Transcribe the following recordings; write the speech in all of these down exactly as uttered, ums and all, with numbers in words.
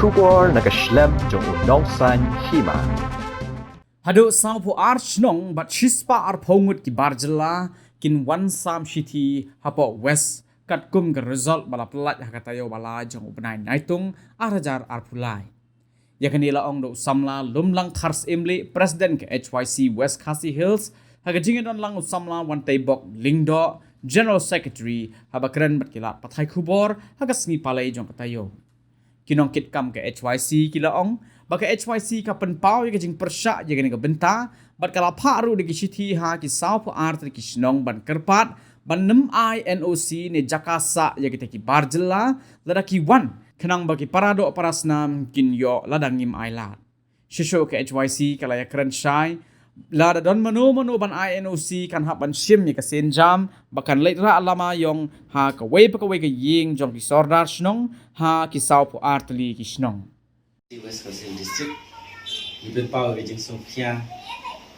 Khubor na ka shlem jong u Nongsaiñ Hima. Haduh sawphew ar shnong bad shispah arphew ngut ki bar jylla kin wan sam shithi hapoh West katkum ka result ba la pyllait ha ka taïew ba lai jong u bnai Naitung ar hajar arphew lai. Ïa kane la ong da u samla Lumlang Kharsyiem President ka H Y C West Khasi Hills, ha ka jingïadon lang u samla Wanteibok Lyngdoh, General Secretary, haba kren bad ki lad pathai khubor ha ka sngi Palei jong ka taïew. Ki nongkitkam ka H Y C ki la ong ba ka H Y C ka pynpaw ïa ka jingpyrshah ïa kane ka bynta bad ka la phah ruh da ki shithi ha ki sawphew ar tylli ki shnong ban kyrpad ban nym ai N O C ne jaka sah ïa kita ki bar jylla lada ki wan, khnang ba ki para doh para snam kin ïoh lada ngim ai lad. Shuh shuh ka H Y C ka la ïakren shai, lada don mano mano ban ai N O C kan hap ban shim ïa ka sienjam ba kan leit rah lama ïong ha kawei pa kawei ka ïing jong ki sordar shnong ha ki sawphew ar tylli ki shnong. West Khasi Hills District, ngi pynpaw ïa ka jingsngewkhia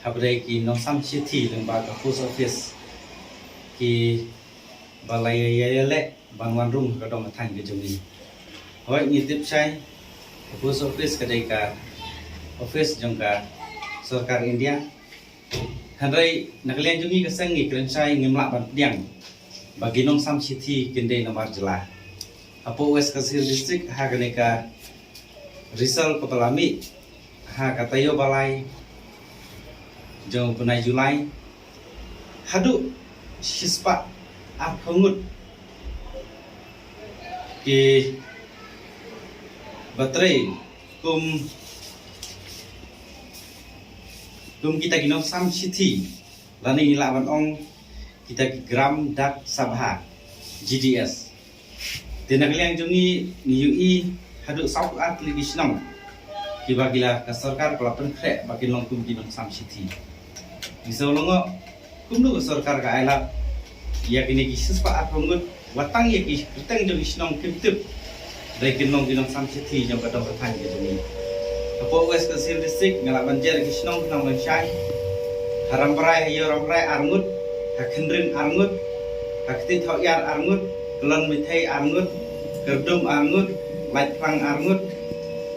hapdeng ki nongsam shithi lyngba ka post office kiba la ïa ïa ïaleh ban wan rung ha ka dong ka thaiñ ka jong ngi. Hooid, ngi tip shai ka post office ka dei ka office jong ka sorkar India. Hynrei na ka liang jong ngi ka seng ngi kren shai, ngim lah ban pdiang ba ki nongsam shithi kin dei na bar jylla. Hapoh West Khasi Hills District ha kane ka result kaba la mih ha ka taïew ba lai jong u bnai July, haduh shispah arphew ngut kiba trei kum, kum kita ki nongsam shithi, lane ngi lah ban ong kita ki Gram Dak Sabha, G D S. Te na ka liang jong ngi, ngi ïohi haduh sawphew ar tylli ki shnong kiba ki la, ka sorkar ka la pynkhreh ba kin long kum ki nongsam shithi. Ngi sngew lyngngoh kumno ka sorkar ka ailad ïa kine ki shispah arphew ngut, wat tang ïa ki kyrteng jong ki shnong kim tip, hynrei kin long ki nongsam shithi jong ka dong ka thaiñ ka jong ngi. Hapoh West Khasi Hills District nga lah ban jer ki shnong khnang ban shai. Ha Rambrai, ha Ïew Rambrai ar ngut, ha Khynrin ar ngut, ha Kti Thawiar ar ngut, Klon Mithei ar ngut, Kyrdum ar ngut, Laitphlang ar ngut,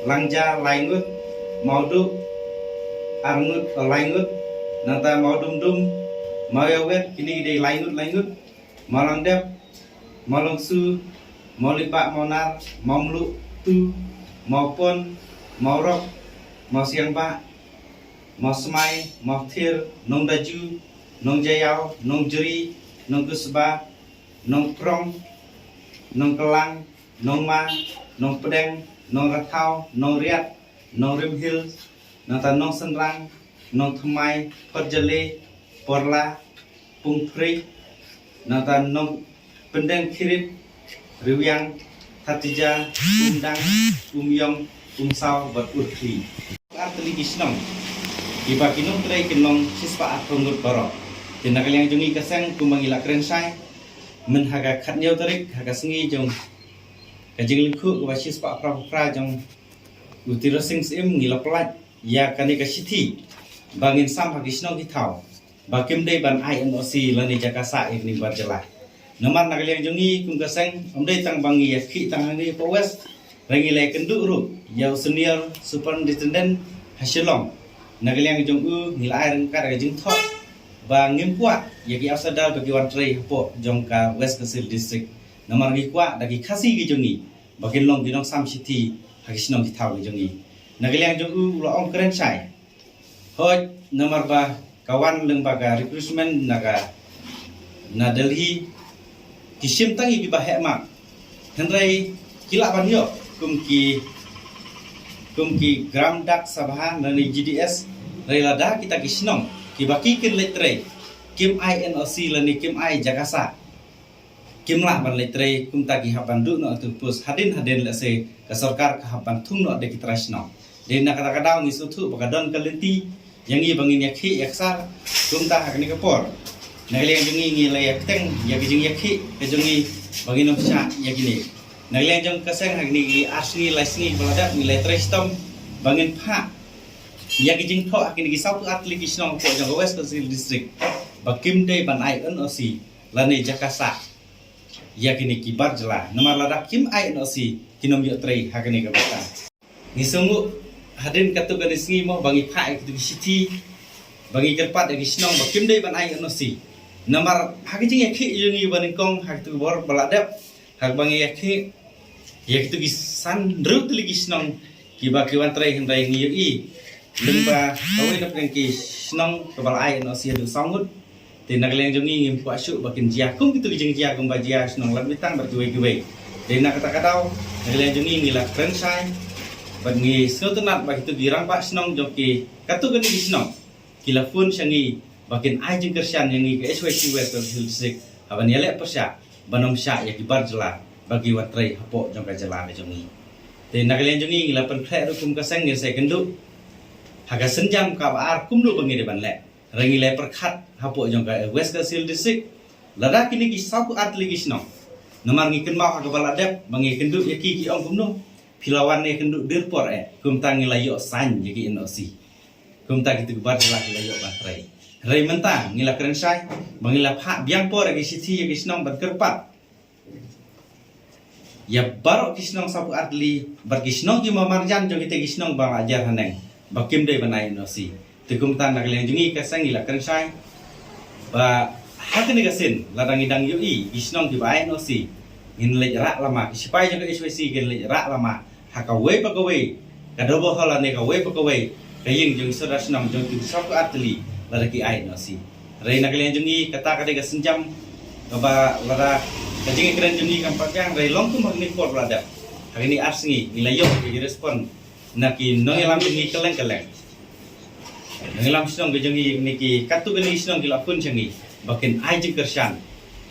Langja lai ngut, Mawduh ar ngut, oh, lai ngut, nangta Mawdumdum, Mawïawet, kine ki dei lai ngut lai ngut, Mawlangdep, Mawlangsu, Mawlipbah, Mawnar, Mawmluh tu, Mawpon, Mawrok, Mawsiangbah, Mawsmai, Mawthir, Nongdaju, Nongjaïaw, Nongjri, Nongkusba, Nongkrong, Nongkylang, Nongma, Nongpdeng, Nongrathaw, Nongriat, Nongrim Hills, nangta Nongsynrang, Nongthymmai, Photjale, Porla, Pungphrik, nangta Nongpyndengkhirit, Riwiang, Khatija, Umdang, Umïong, Umsaw bad Urkhli. Ar tylli ki shnong kiba ki nongtrei kin long shispah arphew ngut baroh. Te na ka liang jong ngi ka seng kumba ngi la kren shai, mynha ka khathynñiew tarik ha ka sngi jong ka jinglyngkhuh kaba shispah phra phra jong u Tirot Sing Syiem, ngi la pyllait ïa kane ka shithi ba ngin sam ha ki shnong ki thaw ba kim dei ban ai N O C lane jaka sah ïa kine ki bar jylla. Namar na ka liang jong ngi kum ka seng, ym dei tang ba ngi ïakhih tang hangne hapoh West, hynrei ngi la ïakynduh ruh ïa u Senior Superintendent ha Shillong. Na ka liang jong u ngi la ai ryngkat ka jingthoh ba ngim kwah ïa ki outsider ba ki wan trei hapoh jong ka West Khasi Hills District. Namar ngi kwah da ki Khasi ki jong ngi ba kin long ki nongsam shithi ha ki shnong ki thaw ki jong ngi. Na ka liang jong u, u la ong kren shai. Hooid, namar ba ka wan lyngba ka recruitment na ka, na Delhi, ki shim tang ïa kiba heh mark. Hynrei ki lah ban ïoh kum ki, kum ki Gram Dak Sabha lane G D S, hynrei lada kita ki shnong kiba ki kin leit trei kim ai N O C lane kim ai jaka sah, kim lah ban leit trei, kumta ki hap ban duh noh ha tu post hadien hadien, lehse ka sorkar ka hap ban thung noh da ki trai shnong. Dei na kata ka daw ngi sngewthuh ba ka don ka lynti ïa ngi ba ngin ïakhih ïaksar kumta ha kane ka por. Na ka liang jong ngi ngi la ïa bteng ïa ka jingïakhih ka jong ngi ba ngin ym shah ïa kine. Na ka liang jong ka seng ha kine ki ar sngi lai sngi ba la dep ngi la ïatrei shitom ba ngin phah ïa ka jingthoh ha kine ki sawphew ar tylli ki shnong hapoh jong ka West Khasi Hills District ba kim dei ban ai N O C lane jaka sah ïa kine ki bar jylla. Namar lada kim ai N O C kin ym ïoh trei ha kane ka bynta. Ngi sngew hadien katto katne sngi mo ba ngi phah ïa kito ki shithi ba ngi kyrpad ïa ki shnong ba kim dei ban ai N O C. Namar ha ka jingïakhih jong ngi ba nyngkong ha kito ki bor ba la dep, ha kaba ngi ïakhih ïa kito ki san hynriew tylli ki shnong kiba ki wan trei, hynrei ngi ïohi lyngba kawei na pdeng ki shnong kaba la ai N O C haduh saw ngut. Te na ka liang jong ngi ngim kwah shuh ba kin jia kum kito ki jingjia kumba jia shnong Ladmitang bad kiwei kiwei. Te na kata ka daw na ka liang jong ngi ngi la kren shai bad ngi sngewtynnat ba kito ki rangbah shnong jong ki katto katne ki shnong ki la phone sha ngi ba kin ai jingkyrshan ïa ngi ka H Y C West Khasi Hills District ha ban ïaleh pyrshah ban ym shah ïa ki bar jylla ba ki wan trei hapoh jong ka jylla ka jong ngi. Te na ka liang jong ngi ngi la pynkhreh ruh kum ka seng, ngin sa ïakynduh ha ka sienjam kaba ar kumno ba ngi dei ban leh. Hynrei ngi la pyrkhat hapoh jong ka West Khasi Hills District, lada kine ki saw phew ar tylli ki shnong, namar ngi kynmaw ha kaba la dep ba ngi ïakynduh ïa ki, ki ong kumno, phi la wan ïakynduh dier por eh. Kumta ngi la ïoh sign ïa ki N O C. Kumta kito ki bar jylla ki la ïoh ban trei. Hynrei mynta ngi la kren shai ba ngi la phah biang por ïa ki shithi ïa ki shnong ban kyrpad ïa baroh ki shnong saw phew ar tylli bad ki shnong kiba marjan jong kita ki shnong ba la jar haneng ba kim dei ban ai N O C. Te kumta na ka liang jong ngi ka seng ngi la kren shai ba ha kane ka sien lada ngi dang ïohi ki shnong kiba ai N O C, ngin leit rah lama, ki shipai jong ka H Y C kin leit rah lama ha kawei pa kawei ka Dobohol lane kawei pa kawei ka ïing jong ki sordar shnong jong ki saw phew ar tylli lada ki ai N O C. Hynrei na ka liang jong ngi kata ka dei ka sienjam kaba lada ka jingkren jong ngi kam pat biang, hynrei long kum ha kine por ba la dep, ha kine ar sngi ngi la ïoh ka respond na ki nongïalam jong ngi kylleng kylleng, nongïalam shnong ka jong ngi, ne ki katto katne ki shnong ki la phone sha ngi ba kin ai jingkyrshan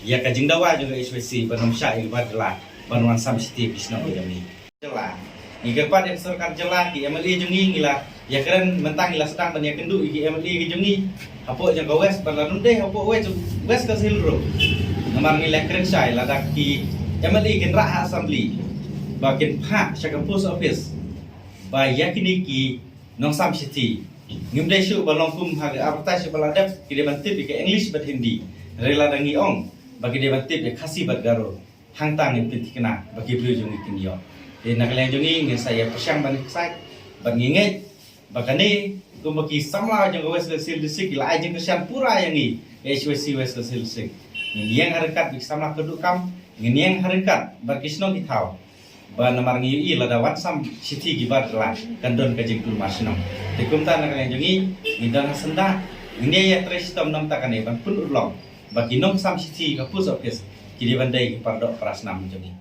ïa ka jingdawa jong ka H Y C ban ym shah ïa ki bar jylla ban wan sam shithi ki shnong ka jong ngi. Jylla. Ngi kyrpad ïa ka sorkar jylla, ki M L A jong ngi, ngi la ïakren mynta, ngi la sdang ban ïakynduh ïa ki M L A ki jong ngi hapoh jong ka West, ban la dum dei hapoh West, West Khasi Hills ruh. Namar ngi la kren shai lada ki M L A kin rah ha assembly ba kin phah sha ka post office ba ïa kine ki nongsam shithi ngim dei shuh ba long kum ha ka advertise ba la dep, ki dei ban tip ïa ka English bad Hindi. Hynrei lada ngi ong ba ki dei ban tip ïa Khasi bad Garo, hangta ngin pynthikna ba ki briew jong ngi kin ïoh. Te na ka liang jong ngi ngin sa ïa pyrshang ban excite bad ngi ngeit ba kane kumba ki samla jong ka West Khasi Hills District ki la ai jingkyrshan pura ïa ngi, H Y C West Khasi Hills District. Ngin ïeng ha ryngkat bad ki samla kyrduh kam, ngin ïeng ha ryngkat bad ki shnong ki thaw. Ba namar ngi ïohi lada wan sam shithi ki bar jylla kan don ka jingkulmar shnong. Te kumta na ka liang jong ngi, ngi don ha syndah, ngin ïa ïatrei shitom na ka bynta kane ban pynurlong ba ki nongsam shithi ka post office ki dei ban dei ki paralok para snam jong ngi.